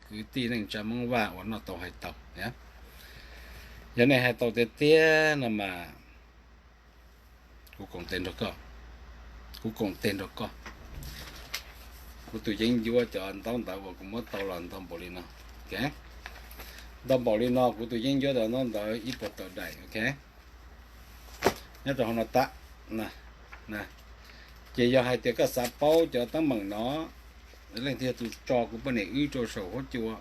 kwv tij neej tsa Hmoob Vaj uas noj tau hais tau. Yog nej hais tau tiag tiag no mas kuv koom tes nrog koj, kuv koom tes nrog koj. Kuv tus yeeb ncuab cov ntaub ntawv uas kuv muab tau los ntau npaum li no, ntau npaum li no, kuv tus yeeb ncuab cov ntaub ntawv ib puas tawm daim, ok. Nyob rau hauv no tab. Ces yog hais tias koj xav paub cov teeb meem no, leej twg yog tus tso kuv poj niam wb rau saum huab cua,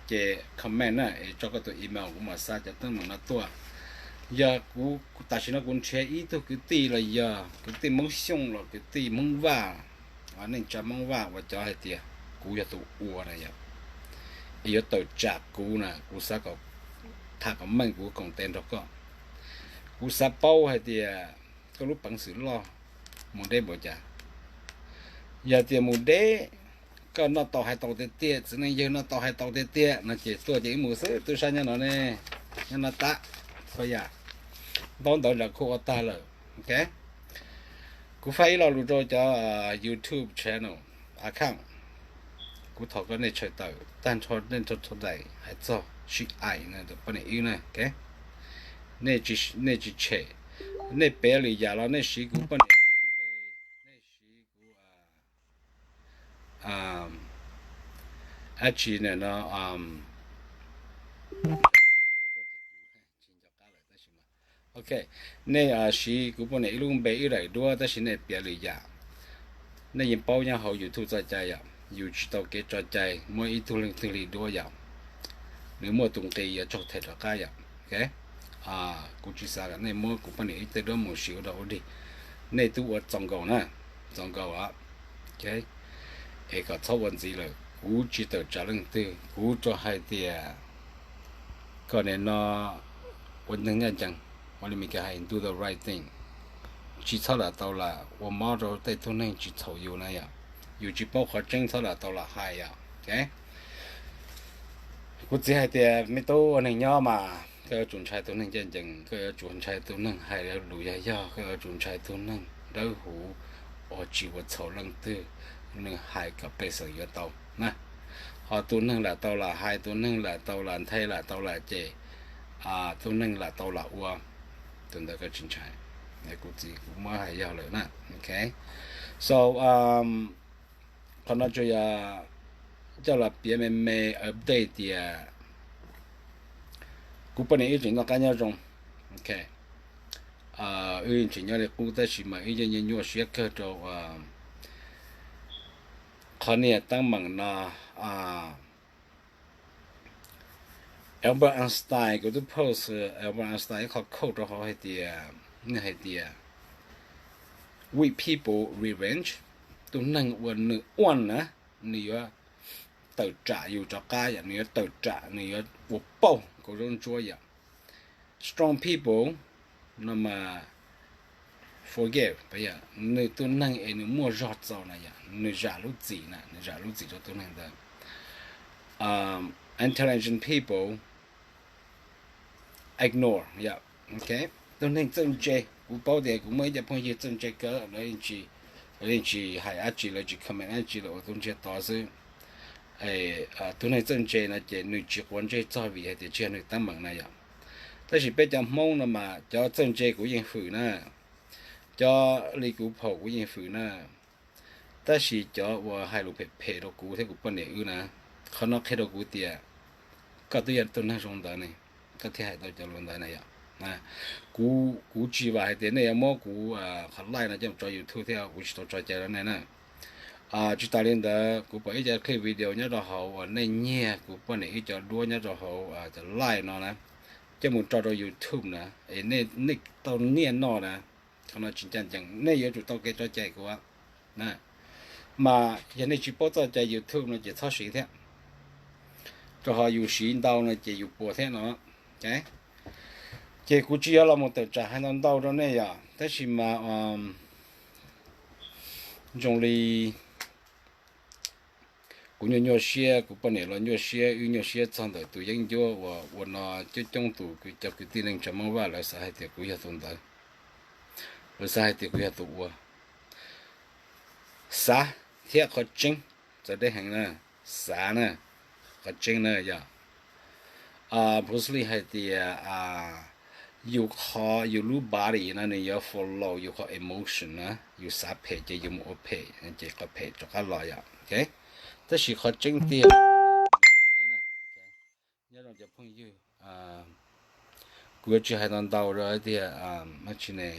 ces comment na, es tso koj tus email kuv mam xa cov teeb meem no tuaj. Yog kuv tam sim no kuv nrhiav ib tug kwv tij los yog kwv tij Hmoob Xyooj los kwv tij Hmoob Vaj, neej tsa Hmoob Vaj uas cov hais tias kuv yog tus ua na yom, es yuav tawm tsam kuv na, kuv xav kom tham kom meej, kuv koom tes nrog koj. Kuv xav paub hais tias koj lub peev xwm loj mus deb npaum cas. Yog tias mus deb, koj noj tau hais tau tiag tiag, txiv neej yawg noj tau hais tau tiag tiag no ces tuaj ces wb mus xwb, tub sab nyob no ne, nyob no tab. Txhua yam ntaub ntawv los kuj ua tag lawm, ok. Kuv faib ib lo lus rau cov YouTube channel account. Kuv thov kom nej tshawm tawm tag nrho nej txhua daim hais txog sib aim no tus poj niam wb na, ok. Nej tsis tshem, nej piav lwm yam los nej siv kuv poj niam, nej siv kuv dab tsi na no, ok, nej siv kuv poj niam ib lub npe ib daim duab tab sis nej piav lwm yam. Nej yeej paub nyob hauv YouTube txoj cai yom, yus tsis tau kev tso cai muab ib tug leej twg li duab yom, nws muaj tus nqi yuav raug them rov qab yom, ok. Kuv tsis xav kom nej muab kuv poj niam ib tej duab mus siv ua dog ua dig. Nej twb ua txaus nkaus na, txaus nkaus os, ok. Es kom txhob ua ntxiv lawm, kuv tsis tawm tsam leej twg, kuv tsuas hais tias kom nej no ua neeg ncaj ncees, ua li Mis Kas hais do the right thing, tsis txhob lam tau lam ua mob rau tej tug neeg tsis txhaum yus na yom. Yus tsis paub qhov tseeb txhob lam tau lam hais yom, ok. Kuv txiv hais tias me tub, ua neeg nyob mas koj yuav tsum ntshai tus neeg ncaj ncees, koj yuav tsum ntshai tus neeg hais lus yog yog, koj yuav tsum ntshai tus neeg dawb huv uas tsis ua txhaum leej twg, nws hais kom pej xeem yuav tau na. Ho tus neeg lam tau lam hais, tus neeg lam tau lam nthe, lam tau lam cem, tus neeg lam tau lam ua, tus ntawd koj tsis ntshai. Kuv txiv kuv muab hais yog lawm na, ok. So qhov no tsuas yog coj los piav me me update tias kuv poj niam wb tseem noj qab nyob zoo, ok. Wb tseem nyob li qub tab sis mas wb yeej nyuaj siab kawg rau qhov niag teeb meem no. Albert Einstein, kuv twb post Albert Einstein ib qho quote rau hauv hais tias, nws hais tias, weak people revenge, tus neeg uas nws uaj na, nws yuav tawm tsam yus rov qab yom, nws yuav tawm tsam, nws yuav ua pauj kauv zaub ntsuab yom. Strong people no mas forgive, nws tus neeg es nws muaj zog txaus na yom, nws zam lub txim na, nws zam lub txim rau tus neeg ntawd. Intelligent people ignore yom, ok. Tus neeg txawj ntse, kuv paub tias kuv muaj ib co phooj ywg txawj ntse kawg, lawv yeej tsis hais dab tsi, lawv tsis comment dab tsi, lawv ua tub ntsiag to xwb. Tus neeg txawj ntse no ces nws tsis quav ntsej txog vim hais tias tsis yog nws teeb meem na yom. Tab sis peb cov Hmoob no mas cov txawj ntse kuv yeej hwm na, cov li kuv phaum kuv yeej hwm na, tab sis cov uas hais lus phem phem rau kuv thiab kuv poj niam wb na, qhov no qhia rau kuv tias koj twb yog tus neeg zoo ntawd ne, koj thiaj hais tau cov lus ntawd na yom. Kuv, kuv tsis vam hais tias nej yuav muab kuv qhov live no coj mus tso YouTube thiab, kuv tsis tau tso cai rau nej na. Tsis tas li ntawd kuv pom ib co clip video nyob rau hauv uas nej nyiag kuv poj niam wb cov duab nyob rau hauv cov live no na, coj mus tso rau YouTube na, es nej tau niaj noj na, qhov no tsis ncaj ncees, nej yuav tsum tau kev tso cai kuv. Mas yog nej tsis paub txoj cai YouTube no ces txhob siv thiab, rau qhov yus siv ntau no ces yus puas thiab no. Ces kuv tsis yuav los mus tawm tsam hais ntau ntau rau nej yom, tab sis mas zoo li kuv nyuaj nyuaj siab, kuv poj niam los nyuaj siab, wb nyuaj siab txog ntawm tus yeeb ncuab uas ua no coob coob tus cov kwv tij neej tsa Hmoob Vaj lawv xav hais tias kuv yog tus ntawd, lawv xav hais tias kuv yog tus ua. Xav thiab qhov tseeb, txawv deb heev na, xav na. Qhov tseeb na yog, Bruce Lee hais tias yus qhov, yus lub body na nws yuav follow yus qhov emotion na, yus xav phem ces yus mus ua phem ces qhov phem rov qab los yom. Tab sis qhov tseeb tiag, nyob zoo cov phooj ywg, kuv yuav tsis hais ntau ntau rau tias, tsis ne,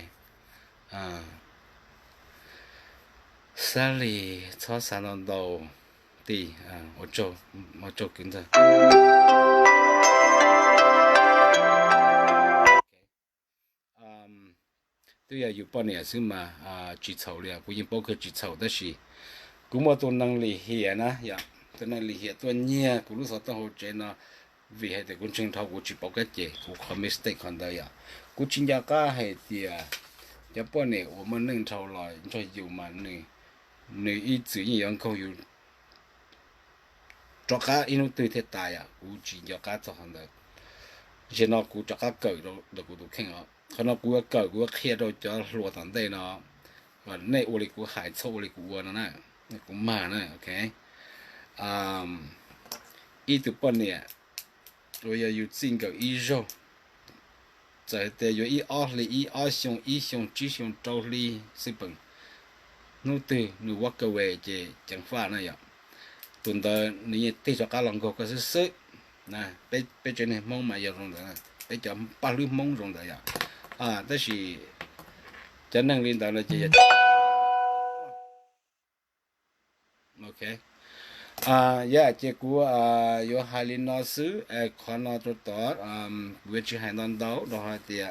Sally, txhob xav ntau ntau, tij, ua tsaug kwv ntag. Twb yog yus poj niam xwb mas tsis txhaum li, kuv yeej paub kawg tsis txhaum, tab sis kuv muaj tus neeg lim hiam na yom, tus neeg lim hiam tuaj nyiag kuv lub xov tooj hauv tsev no, vim hais tias kuv ntseeg dhau, kuv tsis pom kab ces kuv qhov mistake qhov ntawd yom. Kuv tsis nco qab hais tias cov poj niam uas muaj neej dhau los nrog yus mas nws ib txwm yeej yuav nkaug yus rov qab ib hnub twg thiaj tas yom, kuv tsis nco qab txog qhov ntawd. Zaum no kuv rov qab kawm rau kuv tus kheej os, qhov no kuv yuav kawm, kuv yuav qhia rau cov hluas tom ntej no, nej ua li kuv hais, txhob ua li kuv ua no na, kuv mag na, ok. Ib tug poj niam uas yog yus txij nkawm ib zaug, txawm tias yuav ib ob hli, ib ob xyoo, ib xyoo, tsib xyoo, rau hli, xij peem, hnub twg nws walk away ces ceev faj na yom. Tus ntawd nws yeej tig rov qab los nkaug koj xwb xwb. Peb tsev neeg Hmoob mas yog zoo ntawd, peb cov paj hlwb Hmoob zoo ntawd yom. Tab sis cov neeg li ntawd no ces yog ok, yog ces kuv yuav hais li no xwb, qhov no rau tod, kuv yuav tsis hais ntau ntau rau hais tias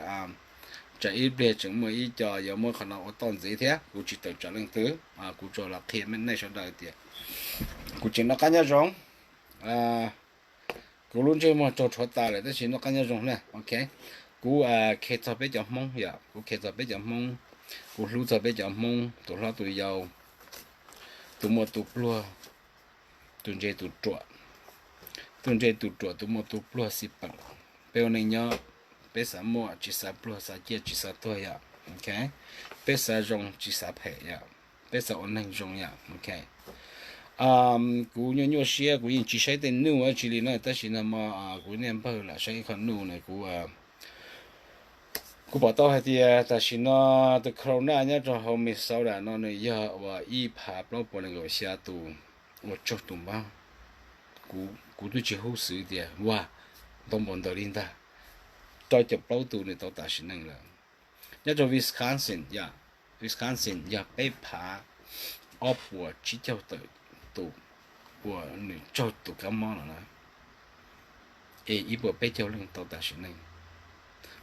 tsam ib pliag tseem muaj ib co yuav muab qhov no ua toj ntxiv thiab, kuv tsis tawm tsam leej twg, kuv tsuas los qhia nej sawv daws tias kuv tseem noj qab nyob zoo. Kuv lub ntsej muag raug rhuav tas lawm tab sis noj qab nyob zoo na, ok. Kuv khe txog peb cov Hmoob yom, kuv khe txog peb cov Hmoob, kuv hlub txog peb cov Hmoob tus hlob tus yau, tus muaj tus pluag, tus ntse tus ruam, tus ntse tus ruam, tus muaj tus pluag, xij peem. Peb ua neej nyob, peb xav muaj tsis xav pluag, xav ciaj tsis xav tuag yom, ok. Peb xav zoo tsis xav phem yom, peb xav ua neeg zoo yom, ok. Kuv nyuaj nyuaj siab, kuv yeej tsis saib tej nuj dab tsi li na, tab sis no mas kuv niaj npawg lam saib ib qho nuj na, kuv kuv pom tau hais tias tam sim no tus corona nyob rau hauv Minnesota no nws yog uas ib phav plaub puas nees nkaum xya tus, ua tsaug tus npab. Kuv twb tsis hub xwv tias ua ntau npaum ntawd li ntag, rau caum plaub tus nws tau tas sim neej lawm. Nyob rau Wisconsin yom, Wisconsin yog peb phav ob puas tsib caug tawm tus uas nws raug tus kab mob no na, es ib puas peb caug leej tau tas sim neej.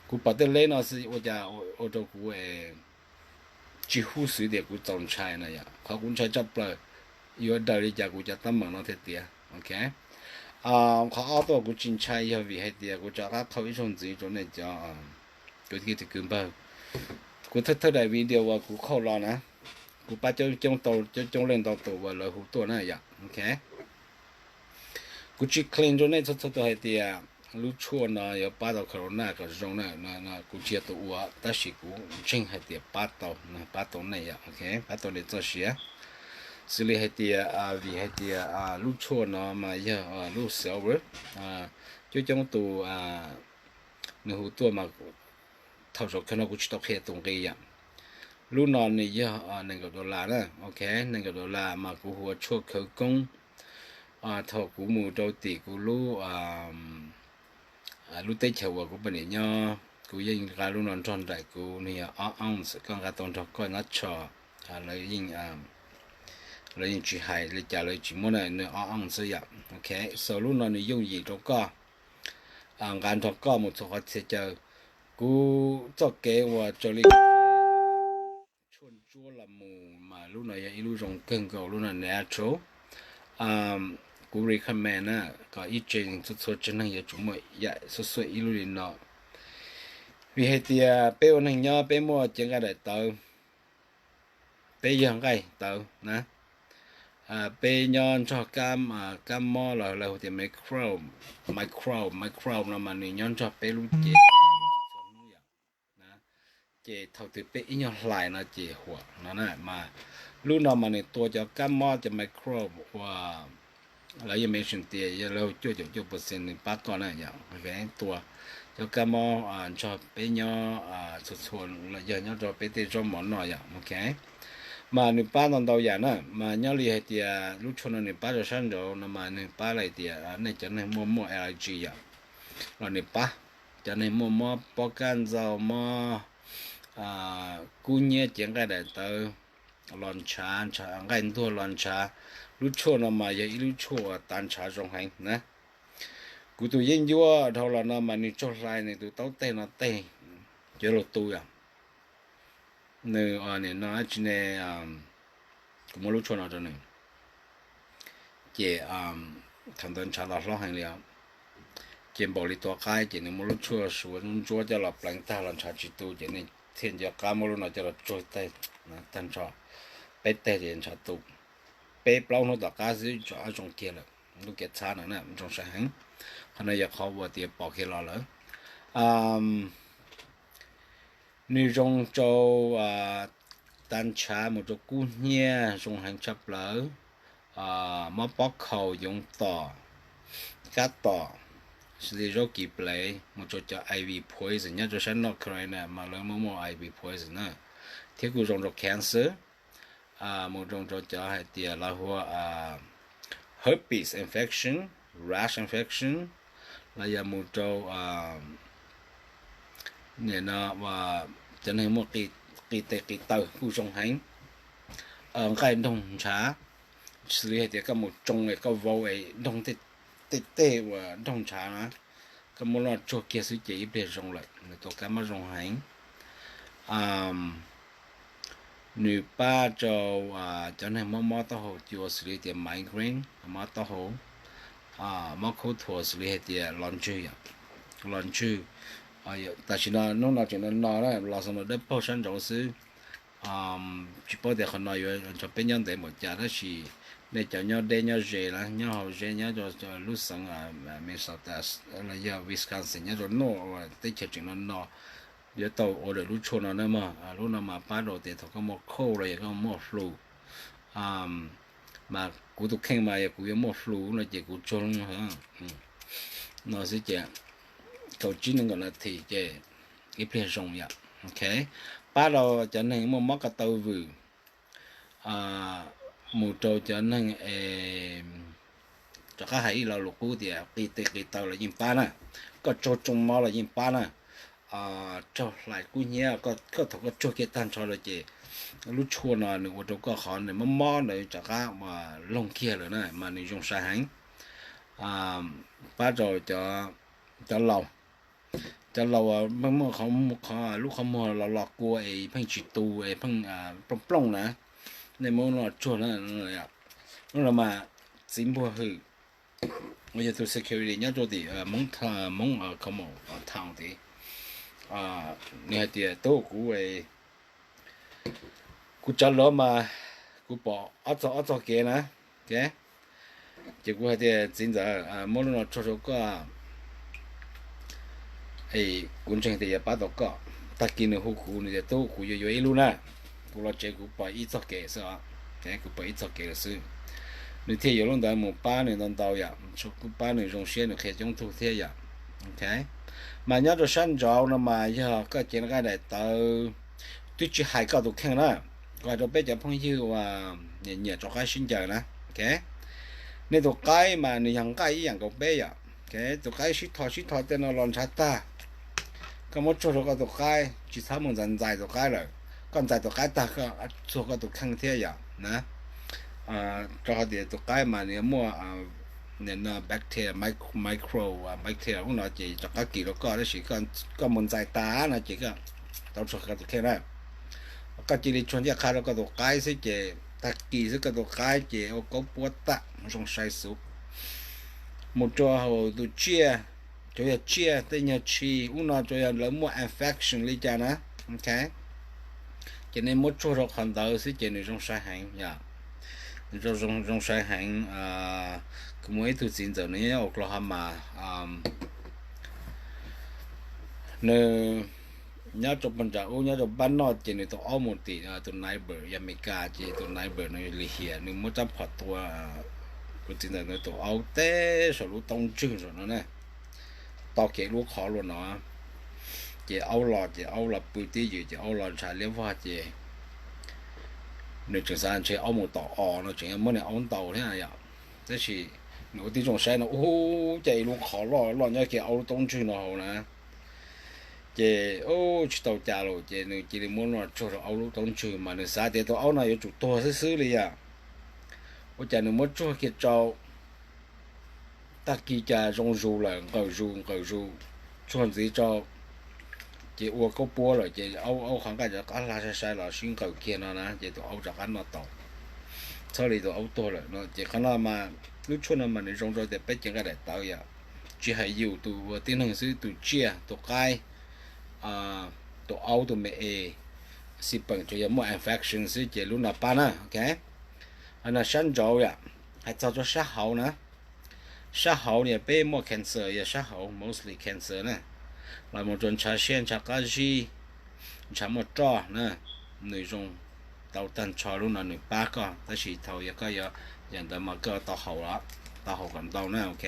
Kuv pom tej leb no xwb ua cas ua rau kuv tsis hub xwv tias kuv txaus ntshai na yom. Qhov kuv ntshai tshaj plaws yuav daws li cas kuv cov teeb meem no thiaj tiav, ok. Qhov ob tuaj kuv tsis ntshai yog vim hais tias kuv rov qab qhau ib zaug ntxiv rau nej cov kwv tij kwv npawg. Kuv thawj thawj daim video uas kuv qhau los na, kuv pab coob coob tau coob coob leej ntau tus uas lawv hu tuaj na yom, ok. Kuv tsis claim rau nej txhua txhua tus hais tias lub tshuaj no yuav pab tau corona kom zoo na, kuv tsis yog tus ua, tab sis kuv ntseeg hais tias pab tau, pab tau nej yom, ok, pab tau nej txoj sia. Xws li hais tias, vim hais tias lub tshuaj no mas yog lub silver, coob coob tus nws hu tuaj mas thaum zaum kawg no kuv tsis tau qhia tus nqi yom. Lub no nws yog nees nkaum dollar na, ok, nees nkaum dollar mas kuv hu ua tshuaj khawv koob. Thaum kuv mus rau tim kuv lub, lub teb chaws uas kuv poj niam nyob, kuv yeej nqa lub no nrog nraim kuv, nws yog ob ounce, koj nqa tau nrog koj nab tsho, lawv yeej tsis hais li cas, lawv tsis muab na, nws ob ounce xwb yom, ok. So lub no nws yooj yim rau koj nqa nrog koj mus txhua qhov txhia chaw. Kuv txoj kev uas raws li tshuaj ntsuab los mus mas lub no yog ib lub zoo kawg nkaus, lub no natural. Kuv recommend na kom ib tsev txhua txhua tsev neeg yuav tsum muaj yam xuaj xuaj ib lub li no, vim hais tias peb ua neeg nyob peb muaj cev nqaij daim tawv, peb yog nqaij tawv na. Peb nyob nrog kab mob los lawv hu tias microbe, microbe, microbe no mas nws nyob nrog peb lub cev ces thaum twg peb ib nyuag hlais no ces huam no na, mas lub no mas nws tua cov kab mob cov microbe uas lawv yeej mention tias yog lawv cuaj caum cuaj percent nws pab koj na yom. Tua cov kab mob nrog peb nyob txhua txhua los yog nyob rau peb tej zaub mov noj yom, ok. Mas nws pab ntau ntau yam na, mas nyob li hais tias lub tshuaj no nws pab rau sab nraud no mas nws pab li tias nej cov neeg muaj muaj allergy yom, los nws pab. Cov neeg muaj mob pob kab ntxaug, mob kub hnyiab, cev nqaij daim tawv los ntshav, nqaij ntuag los ntshav, lub tshuaj no mas yog ib lub tshuaj uas tav ntshav zoo heev na. Kuv tus yeeb ncuab dhau los no mas nws tsaug hlais nws tus taub teg no teg, cov lus tu yom. Nws nim no tsis ne, kuv muab lub tshuaj no rau nws, ces thaum ntawd ntshav los hlob heev li os. Ces npaum li tua qaib ces nws muab lub tshuaj suav ntsuab coj los pleev tag los ntshav tsis tu, ces nws thiaj nco qab muab lub no coj los tsuag tag nrho peb teg ces ntshav tu. Peb plaub hnub tom qab xwb zoo kiag lawm, lub kev txhab no zoo sai heev. Qhov no yog qhov uas tias pom kiag los lawm. Nws zoo rau tav ntshav mus rau kub hnyiab zoo heev tshaj plaws, mob pob khaus, yoov tom, kab tom, xws li zaub kis plev, mus rau cov I V poison nyob rau sab North Carolina mas lawv muaj muaj I V poison na, thiab kuj zoo rau cancer, mus zoo rau cov hais tias lawv hu ua herpes infection, rash infection, los yog mus rau nim no cov neeg muaj qis tes qis taw kuj zoo heev, nqaij nroog ntshav, xws li hais tias koj mus tsoo es koj vau es nroog tej tej uas nroog ntshav na, koj muab lub no tsuag kiag xwb ces ib pliag zoo lawm, nws tua kab mob zoo heev. Nws pab rau cov neeg mob mob taub hau cua xws li tias migraine, mob taub hau, mob khaub thuas xws li hais tias los ntswg, los ntswg. Tam sim no hnub no tseem no no na, los xoo no dawb paug sab nraud xwb. Tsis paub tias qhov no yuav nrog peb nyob ntev npaum cas tab sis nej cov nyob deb nyob ze na, nyob hauv zeb nyob rau lub xeev Minnesota los yog Wisconsin nyob rau noj teb chaws tseem no no, yuav tau order lub tshuaj no na mog. Lub no mas pab rau tias thaum koj muaj cold los yog koj muaj flu, mas kuv tus kheej mas yog kuv yuav muaj flu no ces kuv tsuag loo no xwb ces kaum tsib nees nkaum nas this ces ib pliag zoo yom. Ok, pab rau cov neeg muaj mob ko taw vwm, mus rau cov neeg es rov qab hais ib lo lus qub tias qis tes qis taw los yeej pab na, koj tsaug tsoo mob los yeej pab na, tsaug hlais kub hnyiab, koj thaum koj tsuag kiag tag nrho lawm ces lub tshuaj no nws ua rau koj qhov nws mob mob ntawd rov qab loog kiag lawm na mas nws zoo sai heev. Pab rau cov laus, cov laus pheej muaj qhov, lub qhov muag los los kua es pheej tsis tu es pheej plooj plooj na, nej muab lub no tsuag na. Lub no mas txiv npuag hwm uas yog tus security nyob rau tim Hmoob, Hmoob Como town tid, nws hais tias tub kuv, kuv tsav luav mas kuv pom ob txog ob txog kev na, ces kuv hais tias txiv ntxawm, muab lub no tsuag rau koj, kuv ntseeg tias yuav pab tau koj. Tag kis nws hu kuv, nws tias tub kuv yuav yuav ib lub na, kuv los tsev kuv pom ib txog kev xwb os, kuv pom ib txog kev lawm xwb. Nws thiaj yuav lub ntawd mus pab nws ntau ntau yom, kuj pab nws zoo siab nws qhia coob tug thiab yom. Ok, mas nyob rau sab nraud no mas yog koj cev nqaij daim tawv, twb tsis hais koj tus kheej na, kuv hais rau peb cov phooj ywg uas nyiam nyiam rau qaib sib ncaws na, ok, nej tus qaib mas nws yog nqaij ib yam nkaus peb yom. Ok, tus qaib sib tho sib tho tej no los ntshav tag, koj muab tsuag rau koj tus qaib, tsis txhob mus ntxais ntxais tus qaib lawm, koj ntxais tus qaib tag koj txuag koj tus kheej thiab yom na. Rau qhov tias tus qaib mas nws muaj bacteria, micro bacteria ub no ces rov qab kis rau koj, tab sis koj mus ntxais tas no ces koj tau tsuag koj tus kheej na. Koj cia li tsuag ncaj qha rau koj tus qaib xwb ces tag kis xwb koj tus qaib ces ua kaub puab tag zoo sai xwb. Mus rau hauv tus tsiaj, tsuas yog tsiaj tej nyuag tshis ub no tsuas yog lawv muaj infection li cas na, ok, ces nej muab tsuag rau qhov ntawd xwb ces nws zoo sai heev yom. Nws zoo sai heev. Kuv muaj ib tug txiv ntxawm nws nyob Oklahoma, nws nyob rau pag nram ub nyob rau pab noj ces nws tau ob mus tim tus neighbor yog Amelikas ces tus neighbor nws lim hiam nws muab rab phom tua Kuv txiv ntxawm ntawd tus aub teb saum lub taub ntswg saum no na, tau kev lub qhov luaj no. Ces aub los ces aub los pw tib ywm ces aub los ntshav liab vog ces nws tseem xav ntshe aub mus tom os no tseem muab nws aub ntaus thiab yom. Tab sis nws ua tib zoo saib no ub, cas ib lub qhov loj loj nyob kiag aub lub taub ntswg no hauv na. Ces tsis tau cas los ces nws cia li muab no tsuag rau aub lub taub ntswg mas nws xav tias tus aub no yuav tsum tuag xwb xwb li yom. Ua cas nws muab tsuag kiag rau, tag kis cas zoo zus lawm, nqawm zus nqawm zus, tsuag ntxiv rau, ces ua kaub puab lawm ces aub aub qhov nqaij rov qab hla sai sai los sib nqawm kiag no na ces tus aub rov qab noj tau. Txhob li tus aub tuag lawm no ces qhov no mas lub tshuaj no mas nws zoo rau tias peb cev nqaij daim tawv yom, tsis hais yus tus ua tib neeg xwb, tus tsiaj, tus qaib, tus aub, tus me es, xij peem tsuas yog muaj infection xwb ces lub no pab na, ok. Ho no sab nraud yom, hais txog rau sab hauv na. Sab hauv niag peb muaj cancer yog sab hauv, mostly cancer na, los mus rau ntshav siab, ntshav qab zib, ntshav muaj roj na, nws zoo tau tag nrho lub no nws pab koj, tab sis thaum yog koj yuav yam ntawd mas koj tau haus, tau haus kom ntau na, ok.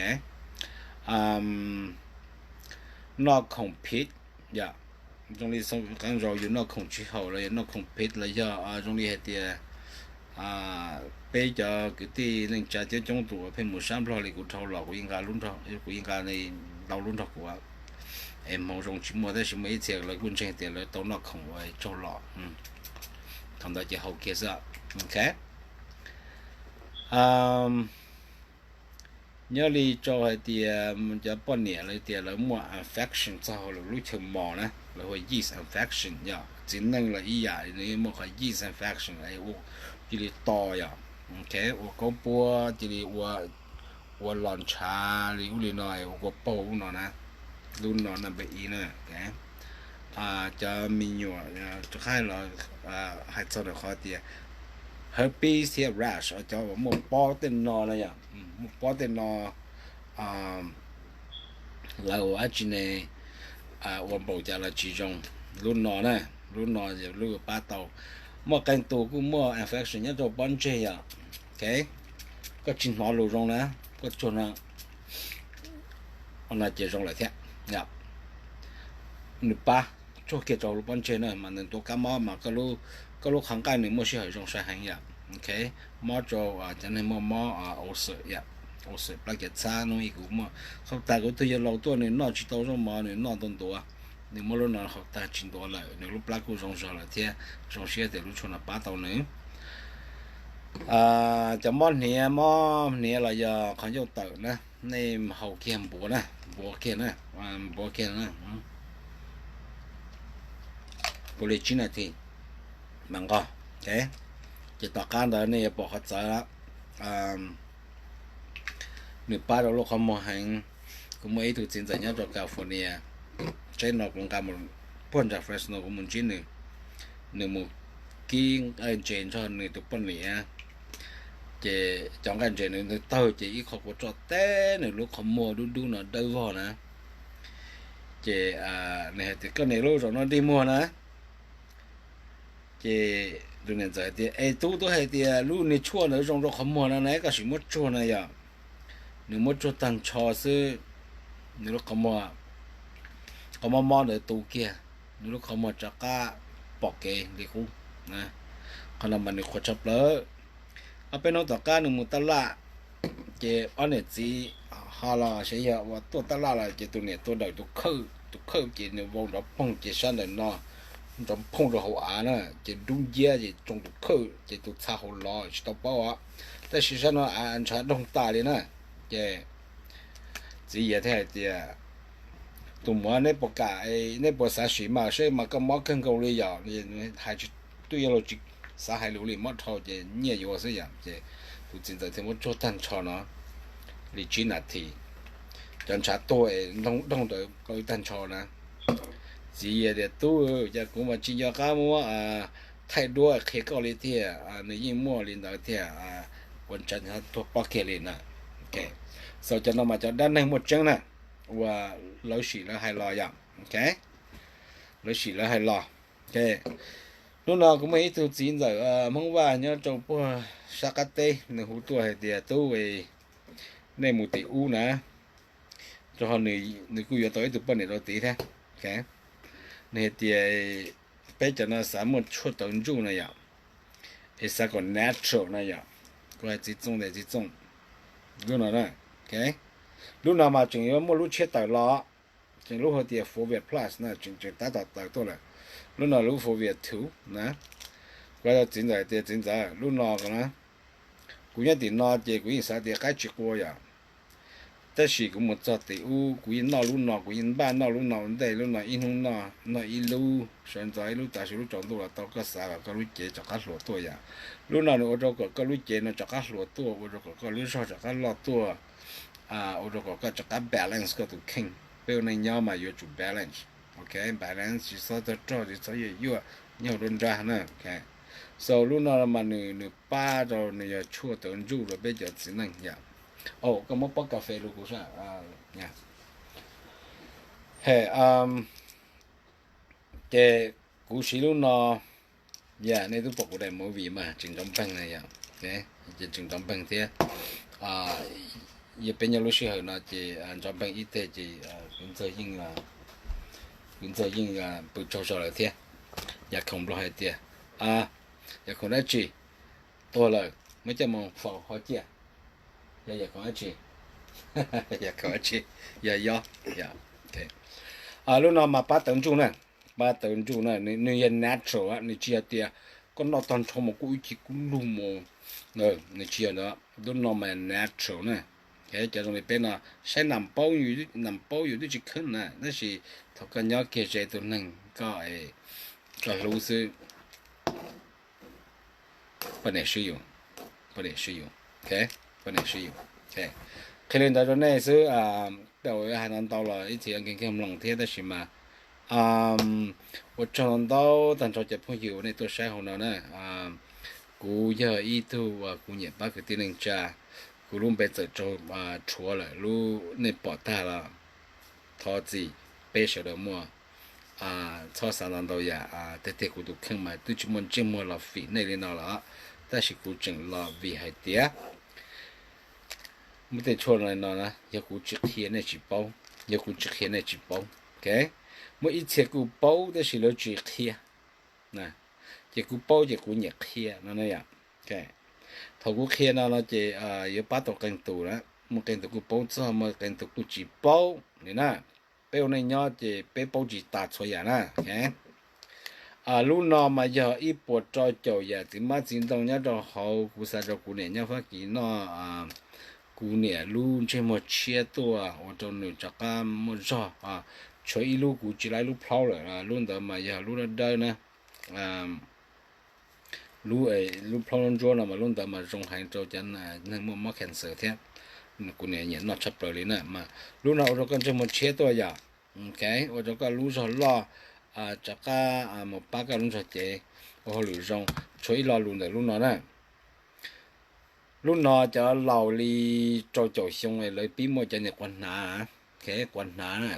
Noj khoom phiv yom, zoo li qee zaus yus noj khoom tsis haum los yog noj khoom phiv los yog zoo li hais tias peb cov kwv tij neej tsa coob coob tus uas pheej mus sab Nplog li kuv dhau los, kuv yeej nqa, kuv yeej nqa ntau lub nrog kuv, es hmoov zoo tsis muaj tab sis muaj ib txhia lawv kuj ntseeg tias lawv tau noj khoom uas tsaug los, thaum ntawd ces haus kiag xwb, ok. Nyob li rau hais tias cov poj niam lawv tias lawv muaj infection txog hauv lawv lub chaw mos na, lawv hu ua yeast infection yom, txiv neej los ib yam li nws muaj qhov yeast infection ua cia li to yom, ok, ua kaub puab cia li ua los ntshav li ub li no, ua kua paug ub no na, lub no number ib na. Cov me nyuam rov qab los hais txog ntawm qhov tias herpes thiab rash, cov uas muaj pob tej no na yom, muaj pob tej no, lawv ua dab tsi ne, ua npaum cas los tsis zoo. Lub no na, lub no lub pab tau. Muaj qee tus kuj muaj infection nyob rau pob ntseg yom, ok, koj tsis hnov lus zoo na, koj tsuag no, no ces zoo lawm thiab. Nws pab tsuag kiag rau lub pob ntseg na mas nws tuav kab mob mas koj lub qhov nqaij nws muaj sij hawm zoo sai heev yom, ok. Mob rau cov neeg muaj mob ulcer yom, ulcer plab kiav txhab no ib kuv muaj, qhov tas kuv tug yawg laus tuaj nws noj tsis tau zaub mov nws noj ntau ntuav, nws muab lub no haus tag tsis ntuav lawm nws lub plab kuj zoo zog lawm thiab, zoo siab tias lub tshuaj no pab tau nws. Cov mob hniav, mob hniav los yog qhov ncauj tawm na, nej haus kiag npuav na, npuav kiag na, npuav kiag na, npuav li tsib nas this mam nqos, ok. Ces tom qab ntawd nej yuav pom qhov txawv, nws pab rau lub qhov muag heev. Kuv muaj ib tug txiv ntxawm nyob rau California, tsev no kuv nqa mus puag nram Fresno kuv mus ntsib nws, nws mus kib nqaij ntses nrog nws tus poj niam, ces cov nqaij ntses nws tawg ces ib qho kua roj teb nws lub qhov muag dub dub no dawb vog na. Ces nws hais tias koj niam lub zaum no dig muag na. Ces tus niam ntxawm tias es tub, tub hais tias lub niag tshuaj ntawd zoo rau qhov muag no na, koj sim muab tsuag na yom. Nws muab tsuag tag nrho xwb, nws lub qhov muag, qhov mob mob ntawd tu kiag, nws lub qhov muag rov qab pom kev li qub. Qhov no mas nws qhuas tshaj plaws. Ob peb hnub tom qab nws mus taj laj, ces ob niam txiv ho los sav yog uas tuaj taj laj los ces tus niam tua dawm tus khawj, tus khawj ces nws vau nrov phooj ces sab ntawm no nrov phooj rau hauv av na, ces dub nciab ces tsoo tus khawj ces tus txha hauv lov tsis tau paub os. Tab sis sab no av ntshav doog tas li na. Ces txiv Yias thiaj hais tias tus muam, neb puas kam, neb puas xav sim mas seb mas koj mob kawg nkaus li yom. Hais tsis, twb yuav luag tsis xav hais lus li, mob dhau ces nyiaj yuav xwb yom. Ces tus txiv ntxawm thiaj muab tsuag tag nrho no li tsib nas this, cov ntshav tuag es doog ntawd tag nrho na. Txiv Yias tias tub, cas kuv mas tsis nco qab muab thaij duab qhia koj li tiag, nws yeej muaj li ntawd tiag, ua ntshav tuag pob kiag li na. Xaus cov no mas cov dab neeg muaj tseeb na, uas lawv sim lawv hais los yom. Lawv sim lawv hais los. Hnub no kuv muaj ib tug txiv ntxawm Hmoob Vaj nyob rau puag sab qab teb, nws hu tuaj hais tias tub, nej mus tim ub na, rau qhov nws kuj yuav tau ib tug poj niam rau tid thiab. Nws hais tias peb cov no xav muaj tshuaj tawv ntsuj no yom, es xav kom natural no yom. Kuv hais txiv txooj tias txiv txooj, lub no na, lub no mas tseem yuav muaj lub tshiab tawm los, tseem lub hais tias Fovea Plus na, tseem tab tom tawm tuaj lawm. Lub no lub Fovea two na. Kuv hais rau txiv ntxawm tias txiv ntxawm, lub no na, kuv nyob tim no ces kuv yeej xav tias qaib tsis qua yom. Tab sis kuv mus txog tim ub kuv yeej noj lub no, kuv yeej npaj noj lub no ua ntej, lub no ib hnub noj, noj ib lub sawv ntxov ib lub, tam sim lub tsaus ntuj los tau, koj xav kom koj lub cev rov qab hluas tuaj yom. Lub no nws ua rau kom koj lub cev no rov qab hluas tuaj, ua rau kom koj lub zog rov qab loj tuaj, ua rau kom koj rov qab balance koj tus kheej. Peb ua neej nyob mas yuav tsum balance, ok, balance, tsis txhob tag rog, tsis txhob yuam yuaj, nyob hauv nruab nrab na. So lub no mas nws nws pab rau, nws yog tshuaj tawv ntsuj rau peb cov txiv neej yom. Koj muab pob kas fes rau kuv saib. Ces kuv siv lub no, yam nej twb pom kuv daim movie mas tseem nrov npeeg na yom, ces tseem nrov npeeg thiab. Yog peb nyob lub sij hawm no ces nrov npeeg ib teg ces kuv ntxawg yeej, kuv ntxawg yeej pw tsaug zog lawm thiab. Yam khoom nplog hais tias, yam khoom dab tsi tuag lawm muab coj mus faus hauv ciaj. Yog yam khoom dab tsi? Yam khoom dab tsi? Yog yob. Lub no mas pab tawv ntsuj na, pab tawv ntsuj na, nws yog natural, nws tsis yog tias koj noj tag nrho mus kuj ib ce kub lug mus, nws tsis yog ntawd. Lub no mas natural na. Cov zoo li peb no saib nam paub, nam paub yus twb tsis kheeb na, tab sis thaum koj nyob kiag ze tus neeg koj, koj hlub xwb. Poj niam swb yus, poj niam swb yus, poj niam swb yus. Qhia li ntawd rau nej xwb, tej zaum hais ntau ntau los ib txhia nkeeg nkeeg mloog thiab, tab sis mas ua tsaug ntau ntau tag nrho cov phooj ywg uas nej tuaj saib hauv no na. Kuv yog ib tug uas kuv nyiam pab kwv tij neej tsa, kuv lub npe txawm raug rhuav lawm, lub nej pom tag los thov txim, peb sawv daws muaj, txhob xav ntau ntau yam. Tiag tiag kuv tus kheej mas twb tsis muaj ntsej muag los fim nej li no lawm, tab sis kuv tseem los vim hais tias muaj tej tshuaj no no na, yog kuv tsis qhia nej tsis paub, yog kuv tsis qhia nej tsis paub. Muaj ib txhia kuj paub tab sis lawv tsis qhia, ces kuv paub ces kuv nyiam qhia no na yom. Thaum kuv qhia no no ces yuav pab tau qee tus na, muaj qee tus kuj paub txog, muaj qee tus kuj tsis paub li na. Peb ua neej nyob ces peb paub tsis tas txhua yam na. Lub no mas yog ib puas rau caum yam txiv hmab txiv ntoo nyob rau hauv, kuv xa rau kuv niam nyob Fab Kis noj. Kuv niam lub ntsej muag tshiab tuaj ua rau nws rov qab muaj zog. Tshuav ib lub kuv tsis laib lub plaub lawm, lub ntawd mas yog lub dawb dawb na. Lub, lub plaub ntsuab no mas lub ntawd mas zoo heev rau cov neeg muaj mob cancer thiab. Kuv niam nyiam noj tshaj plaws li na. Mas lub no ua rau koj ntsej muag tshiab tuaj yom. Ua rau koj lub zog loj, rov qab mus pab koj lub ntsog cev, ua hauj lwm zoo. Tshuav ib lo lus ntawm lub no na. Lub no cov laus li rau caum xyoo lawv pib muaj cov niag quas hnav, quas hnav na.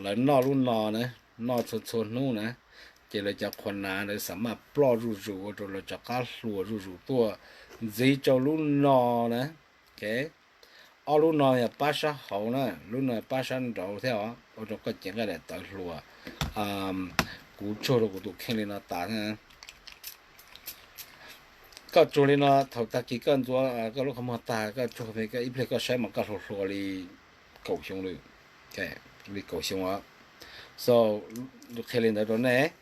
Lawv noj lub no na, noj txhua txhua hnub na, ces lawv cov quas hnav lawv xam maj ploj zuj zus ua rau lawv rov qab hluas zuj zus tuaj. Ntxiv rau lub no na, ob lub no yog pab sab hauv na, lub no pab sab nraud thiab os, ua rau koj cev nqaij daim tawv hluas. Kuv tsuag rau kuv tus kheej li no tas thiab. Koj tsuag li no thaum tag kis koj ntxuav koj lub qhov muag tag koj tsuag, ib pliag koj saib mas koj hluas hluas li kaum xyoo lawm, li kaum xyoo os. So, qhia li ntawd rau nej.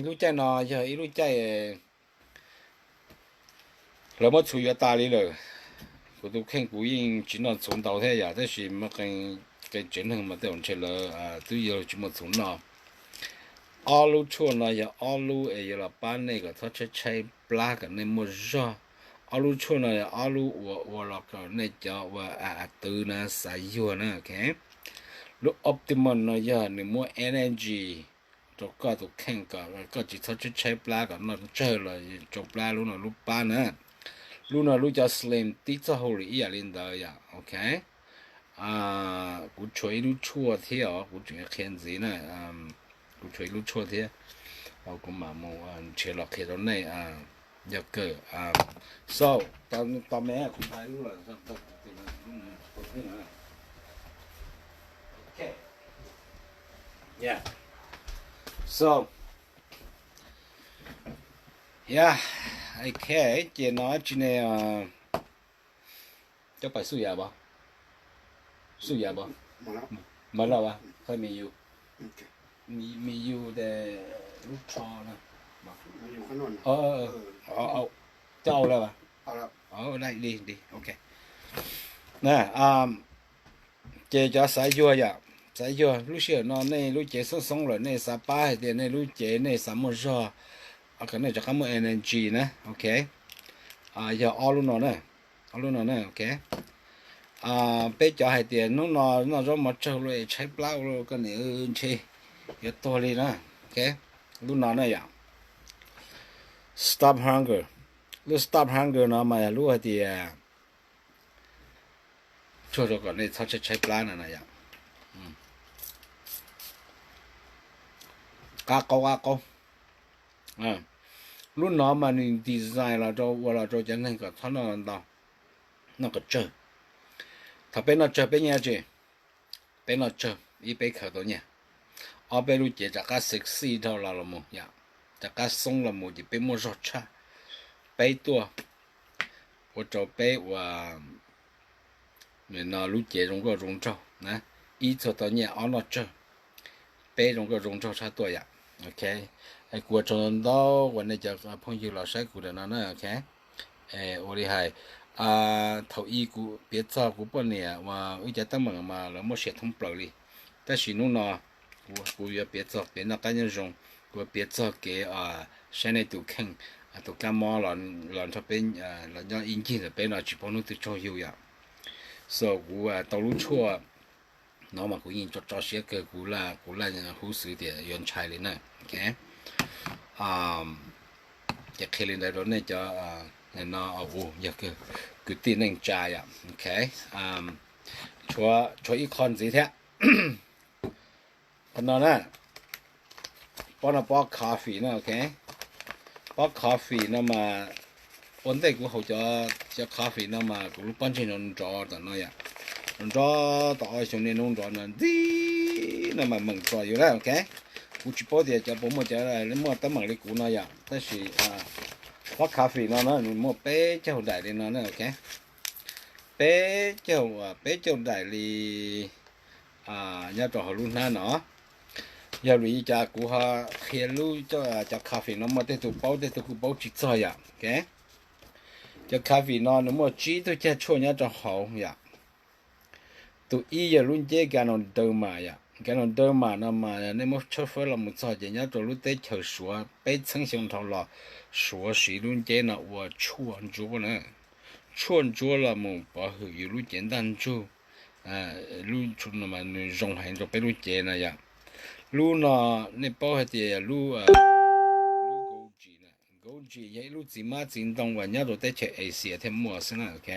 Lub caij no yog ib lub caij lawv muab txhuv yuav tas li lawm. Kuv tus kheej kuv yeej tsis noj txhuv ntau thiab yom, tab sis muaj qee tsev neeg mas tej zaum ntshe lawv twb yog tsis muaj txhuv noj. Ob lub tshuaj no yog ob lub es yuav los pab nej kom txhob tshaib tshaib plab kom nej muaj zog. Ob lub tshuaj no yog ob lub uas ua los kom nej cov uas a twv na xav yuag na. Lub Optimum no yog nws muab energy rau koj tus kheej kom koj tsis txhob tshaib tshaib plab kom noj tsawg los tsau plab, lub no lub pab na. Lub no lub cov slim tib txoj hauj lwm ib yam li ntawd yom, ok. Kuv tshuav ib lub tshuaj thiab os, kuv tseem qhia ntxiv na. Kuv tshuav ib lub tshuaj thiab, kuv mam mus nrhiav los qhia rau nej. Yog kawg. So, tos me kuv hais lub lawm. So, yeah, ok, ces no tsis ne, cov pais xub yam pov, xub yam pov, mas lawm, qhov me yus, me yus de lub tsho na, coj lawm, li li, ok. Na, ces cov xav yuag yom, xav yuag lub sij hawm no nej lub cev xoob xoob lawm, nej xav pab hais tias nej lub cev nej xav muaj zog, kom nej rov qab muaj energy na, ok. Yog ob lub no na, ob lub no na, ok. Peb cov hais tias hnub no noj zaub mov tsawg lawm es tshaib plab ua koj niam ntshe yuav tuag li na, ok. Lub no na yom, stop hunger. Lub stop hunger no mas yog lub hais tias tsuag rau kom nej txhob tshaib tshaib plab no na yom. Qab qaub qab qaub. Lub no mas nws design los rau ua los rau cov neeg kom txhob noj ntau, noj kom tsawg. Thaum peb noj tsawg peb nyiaj tsi, peb noj tsawg ib peb khaws tau nyiaj, ob peb lub cev rov qab sexy dhau los los mus yom, rov qab xoob los mus ces peb muaj zog tshaj. Peb tuaj ua rau peb ua no lub cev zoo nkauj zoo nraug na, ib txog tau nyiaj ob noj tsawg, peb zoo nkauj zoo nraug tshaj tuaj yom. Ok, kuv ua tsaug ntau uas nej cov phooj ywg los saib kuv ntawm no na, ok. Ua li hais, thaum ub kuv piav txog kuv poj niam uas wb cov teeb meem mas lawv muaj sia thoob plaws li, tab sis hnub no kuv yuav piav txog kev noj qab nyob zoo, kuv yuav piav txog kev saib nej tus kheej, tus kab mob los nrog peb, los nyob ib ncig ntawm peb no tsis paub hnub twg tsaug yug yom. So kuv tau lub tshuaj no mas kuv yeej tso tso siab kawg, kuv laj, kuv laj huv xwb tias yuav ntshai li na, ok. Ces qhia li ntawd rau nej cov no, yog kwv tij neej tsa yom, ok. Tshuav ib qho ntxiv thiab. Qhov no na, pob no pob coffee na, ok. Pob coffee no mas ua ntej kuv haus cov, cov coffee no mas kuv lub pob ntseg nrov nrov tom no yom, nrov nrov tom ob xyoo niaj hnub nrov no ntxiv no mas meem tso yus na, ok. Kuv tsis paub tias cov puas muaj cov muaj teeb meem li kuv no yom, tab sis pob coffee no na nws muaj peb caug daim li no na, ok. Peb caug, peb caug daim li nyob rau hauv lub hnab no. Yog vim li cas kuv ho qhia lub, cov coffee no muaj tej tug paub tej tug kuj paub tsis txog yom, ok. Cov coffee no nws muaj tsib tug cag tshuaj nyob rau hauv yom. Tus ib yog lub nceb ganoderma yom, ganoderma no mas nej muab tshawb fawb los mus txog ces nyob rau lub teb chaws Suav peb txheeb xyoo dhau los Suav siv lub nceb no ua tshuaj ntsuab na. Tshuaj ntsuab los mus pov hwm yus lub cev ntaj ntsug, lub, nws zoo heev rau peb lub cev no yom. Lub no nej paub hais tias lub, lub goji na, goji yog ib lub txiv hmab txiv ntoo uas nyob rau teb chaws Asia thiaj muaj xwb na, ok.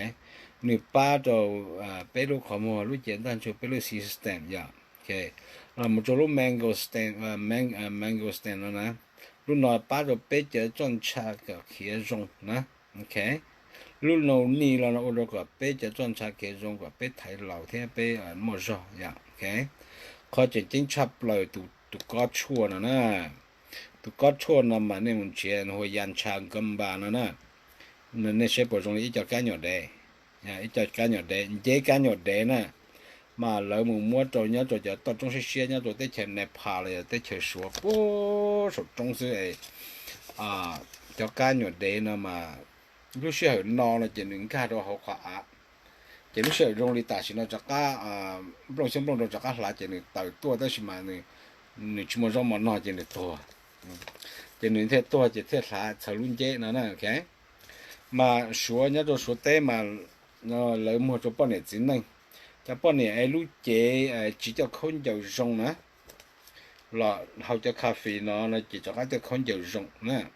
Nws pab rau peb lub qhov muag, lub cev ntaj ntsug, peb lub system yom, ok. Los mus rau lub mangosteen, mangosteen no na, lub no pab rau peb cov txoj ntsha kom khiav zoo na, ok. Lub noni los no ua rau kom peb cov txoj ntsha khiav zoo kom peb thaiv laus thiab peb muaj zog yom, ok. Qhov tseem ceeb tshaj plaws tus kob tshuaj no na. Tus kob tshuaj no mas nej mus nrhiav nws hu ua yancha gamba no na. Nej saib puas zoo li ib co kab nyuam dev, ib co kab nyuam dev, nceb kab nyuam dev na. Mas lawv mus muab rau nyob rau cov toj roob siab siab nyob rau teb chaws Nepal los yog teb chaws Suav puag saum roob xwb. Cov kab nyuam dev no mas lub sij hawm no no ces nws nkag rau hauv qhov av, ces lub sij hawm zoo li tam sim no rov qab nplooj xyoob nplooj nroo rov qab hlav ces nws tawm tuaj, tab sis mas nws tsis muaj zaub mov noj ces nws tuag. Ces nws thiaj tuag ces thiaj hlav txhawv lub nceb no na, ok. Mas Suav, nyob rau Suav teb mas lawv muag rau poj niam txiv neej, cov poj niam es lub cev tsis coj khaub ncaws zoo na, los haus cov coffee no no ces rov qab coj khaub ncaws zoo na.